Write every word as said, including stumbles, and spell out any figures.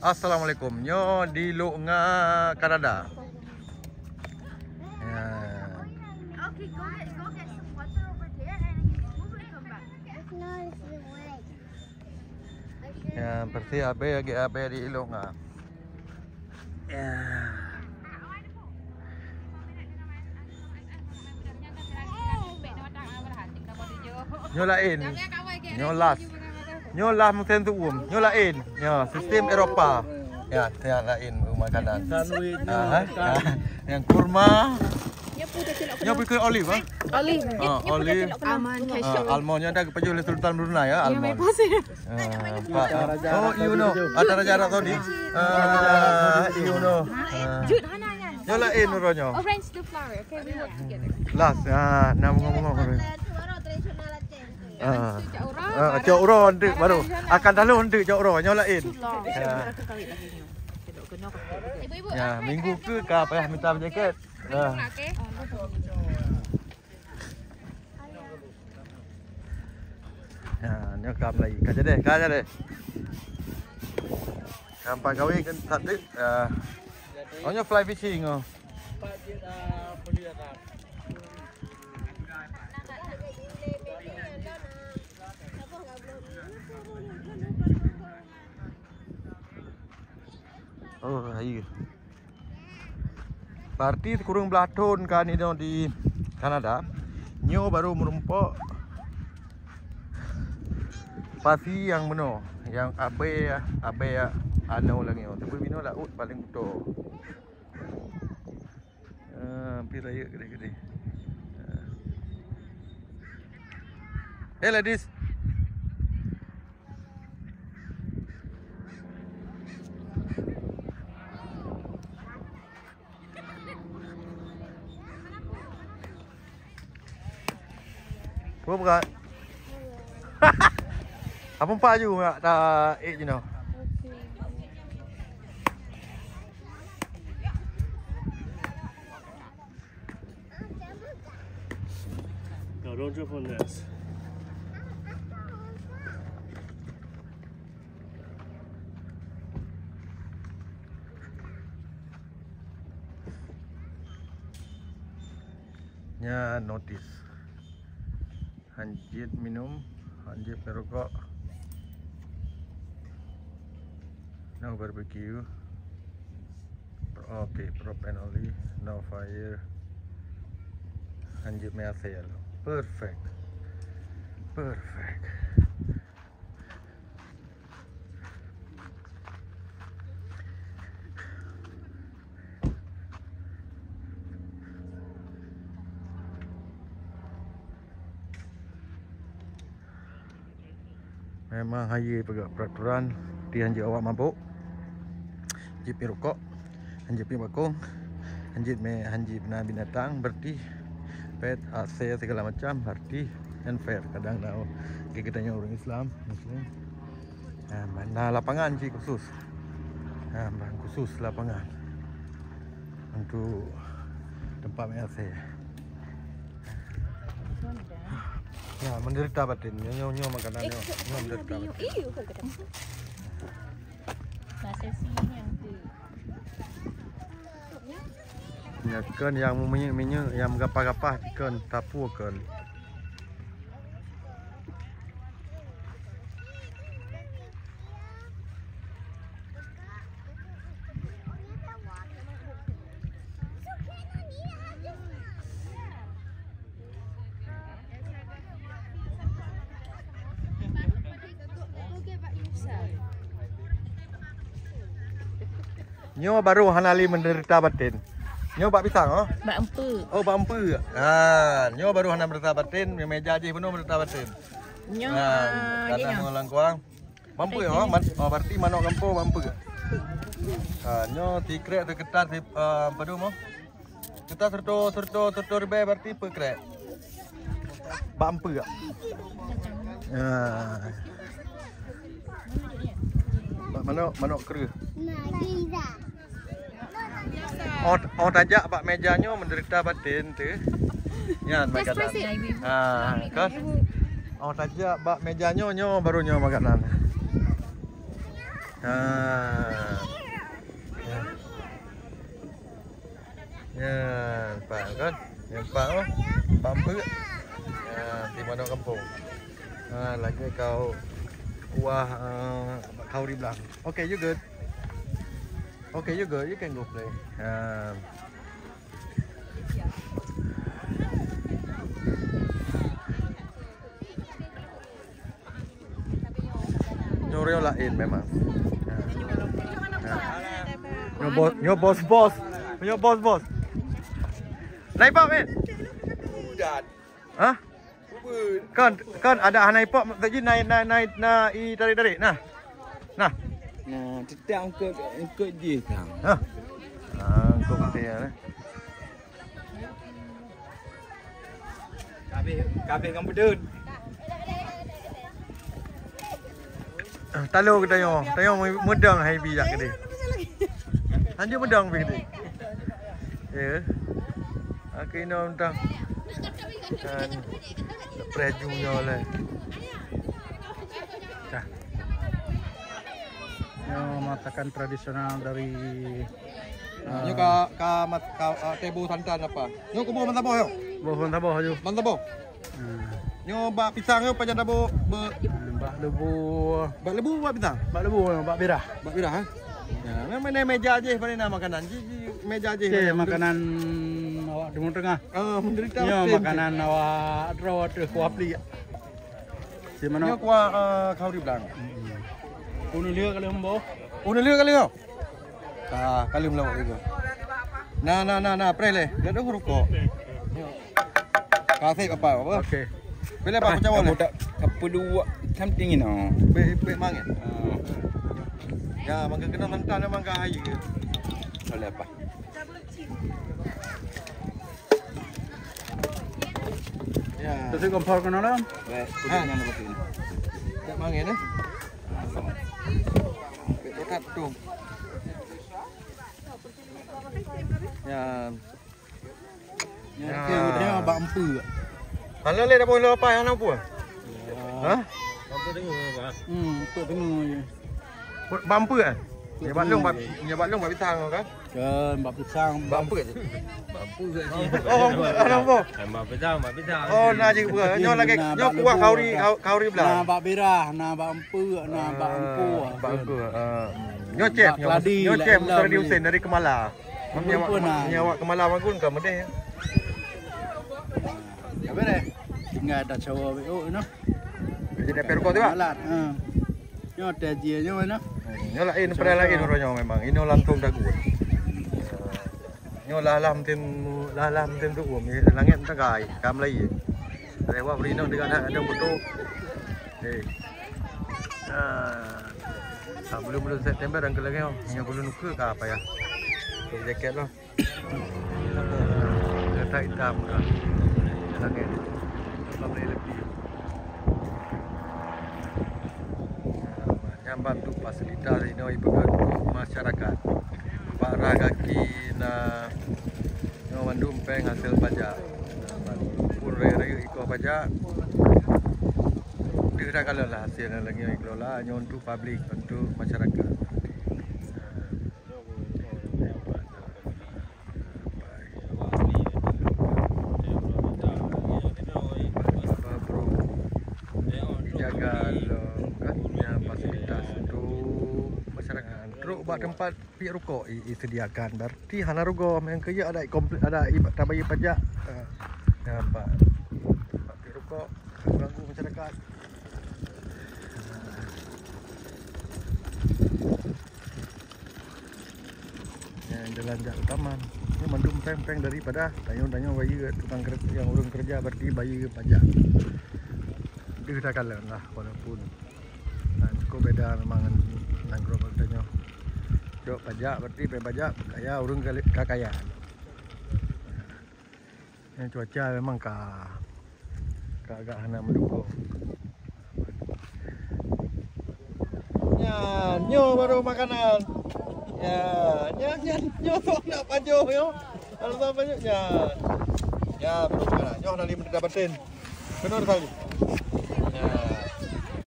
Assalamualaikum. Nyoe di Lok Nga, Kanada. Ya. Ya, bersih habis lagi habis di Lok Nga. Ya. Nyoe laén. Nyoe last. Nyoe last musim tuum. Nyoe laén. Nyoe sistem Eropa. Ya, nyoe laén makanan. Sandwich. Ah, ha? Yang kurma. Nyoe pun keu olive, ha? Olive. Ah, olive. Almond, cashew. Ah, almond nyoe dah geupajoh lé Sultan Brunei, ya, almond. Ah, nampak. Oh, you know. Ada Raja Arab Saudi. Ah, you know. Ah. Jut hana nyan. Nyoe laén uroe nyoe. Arrange the flower, okay? We work together. Last, ah, na bungong-bungong. Ah. Ah, cok uroe nanti baru. Akan lalu nanti cok uroe. Nyoe laén. Ya. Ibu-ibu, ya, minggu ke ka payah minta jaket. Ya. Ya, nyoe ka mulai. Ka jadi, ka jadi. Ka empat kawin kan satu. Ya. Oh, nyoe fly fishing, oh. Oh, ayu. Berarti sikureueng blaih thon ka nyoe di Kanada. Nyoe baru meurumpok pasi nyang meunoe, nyang abée, abée anoe lagée nyoe. Tapi binoe laôt paleng utoe. Ah, pi rayeuk gede-gede. Ah. Hey, ladies. Pue brat. Apa empat ju nak ta ek je noh. No, don't jump on this. Nyan notis. Hanjeuet minum, hanjeuet meurokok. No barbecue. Okay, propane only, no fire. Hanjeuet meuasel. Perfect. Perfect. Memang hayeu peugah peraturan, ti hanjeuet awak mabök, jeuet piep rukok, hanjeuet piep bakong, hanjeuet mé, hanjeuet na binatang, berarti pet, asèe segala macam, berarti nyan fair. Kadang na, oke, kita nyoe ureueng Islam, Muslim. Ha, na lapangan cit khusus. Ha, khusus lapangan untuk tempat mé asèe. Ya, menderita batin. Nyoe, nyoe, nyoe makanan nyoe. Nyoe menderita batin. Masa siang tu. Nyan kön nyang meuminyéuk-minyéuk, nyang meugapah-gapah kön, tapue kön. Nyoe baru hana lé menderita batin. Nyoe bak pisang, oh? Bak empeuk. Oh, bak empeuk. Ha, nyoe baru hana menderita batin, meja jih penuh menderita batin. Nyoe, ha, ah, tanah nyoe. Ngon langkuang. Bak empeuk, oh, man-, oh, berarti manok gampông bak empeuk. Ha, nyoe sikrek, sikretar, si, ah, padum, oh. Kita serto, serto, serto ribèe berarti peukrek. Bak empeuk. Ya. Bak manok, manok kreueh. Oh, oh, tajak bak meja nyoe menderita batin tu. Nyan makanan. Ah, kan? Oh, tajak bak meja nyoe, nyoe baru nyoe makanan. Ha. Ya. Nyan, nampak kan? Nampak oh. Nampak beuk. Ya, di mana kampung. Ha, lagi kau kuah, eh, khauri blang. Okay, you good. Okay, you good. You can go play. Ha. Nyoe ureueng laén memang. Ha. Ha. Nyoe bos, nyoe bos, bos. Nyoe bos, bos. Lai bak, men? Hah? Kan, kan ada hana ipok tadi nai, nai, nai, na i tarik-tarik nah. Nah. Nah, tetap angkut, angkut jih kan. Hah? Ah, angkut dia nah. Kabeh, kabeh ngon beudon. Ah, talo geutanyoe, tanyoe meudong hai bijak keudeh. Hanjeuet meudong pih keudeh. Ya. Aku inoe entah. Kan. Preh ju nyoe leh. Dah. Nyoe masakan tradisional dari, nyoe ka, ka mat-, ka, ah, teh boh santan apa? Nyoe kuboh ban saboh nyoe. Boh ban saboh aju. Ban saboh. Hmm. Nyoe bak pisang nyoe pajan tabôk be- Hmm, bak leubue. Bak leubue bak pisang? Bak leubue, bak birah. Bak birah, ha? Ya, memang ni meja jih paling na makanan. Ji, ji, meja jih. Okey, makanan awak Timur Tengah. Ah, menderita. Nyoe makanan awak droe teuh kuah plik. Di mana? Nyoe kuah, eh, khauri blang. Hmm. Unu lheueh kali hembo. Unu lheueh kali hembo. Ka, ka lheueh meulawak lagi. Na, na, na, na, preh leh. Dah ada rukok. Ka sép apa, apa? Okey. Bila apa pecah wala? Tak perlu something inoe. Bek, bek mangen. Ah. Ya, mangga kena santan, mangga air. Boleh apa? Ya. Terus kompor kena dalam? Baik, kuduknya nak pakai ni. Tak mangen, eh? Bek dekat tu. Ya. Ya, ya. Dia bak empu. Hana lé dapur lo apa yang nampu? Ya. Hah? Apa dengar apa? Hmm, tu dengar je. Bak empu kan? Ya bak long, bak, ya bak long bak pisang kan? Kan bak pisang. Bak empu je. Bak empu je. Oh, bak empu. Bak pisang, bak pisang. Oh, na je bukan. Nyoe lagi, nyoe kuah khauri, khauri blang. Na bak birah, na bak empu, na bak empu. Bak empu. Ah. Nyoe chef, nyoe chef Musa Radi Hussein dari Kemala. Nyoe awak Kemala Magun ka meudeh. Habis deh. Tinggal dah cawa beo noh. Jadi dah perko tu, Pak? Alat. Ha. Nyoe teh jie nyoe noh. Nyoe lain, padahal lain uroe nyoe memang. Inoe langsung dagu. Nyoe lah-lah meutem, lah-lah meutem tuom, langét meutegai, ka meulayeue. Lewat beri inong deungon hak ada foto. Hei. Ah. Ah, buleuen-buleuen September dan keulengeu, nyoe buleuen ukeue ka payah. Pakai jaket lah. Kereta hitam ka. Langét. Ka meulayeue lebih. Nyan bantu fasilitas inoe ipeugah keu masyarakat. Bak rah gaki na nyoe mandum péng hasil pajak. Pun rayeuk-rayeuk ikoh pajak. Deuh dah kalon lah hasil nyang lagèe nyoe ikelola nyoe untuk publik, untuk masyarakat. Jaga lo, kan, ya, fasilitas untuk masyarakat. Trok bak tempat piek rukok i, i sediakan. Berarti hana rugoe, meunan keu ada komplit, ada i, tabayeu pajak. Ha. Ya, nampak. Tempat piek rukok, ganggu masyarakat. Ya, jalan jak taman. Ni mandum péng-péng daripada tanyoe-tanyoe bayeue tukang kerja, nyang ureueng kerja berarti bayeue pajak. Deuh takalon lah walaupun, nah, cukup beda memang ngon nanggroe tanyoe. Cok pajak berarti péng pajak kaya ureueng ka kaya. Nyan cuaca memang ka, ka agak hana mendukung. Nyan, nyoe baru makanan. Ya, nyan, nyan, nyoe sok nak pajoh nyoe. Kalau sok pajoh, nyan. Ya, baru makanan. Nyoe dari Merdeka Batin. Kena sekali.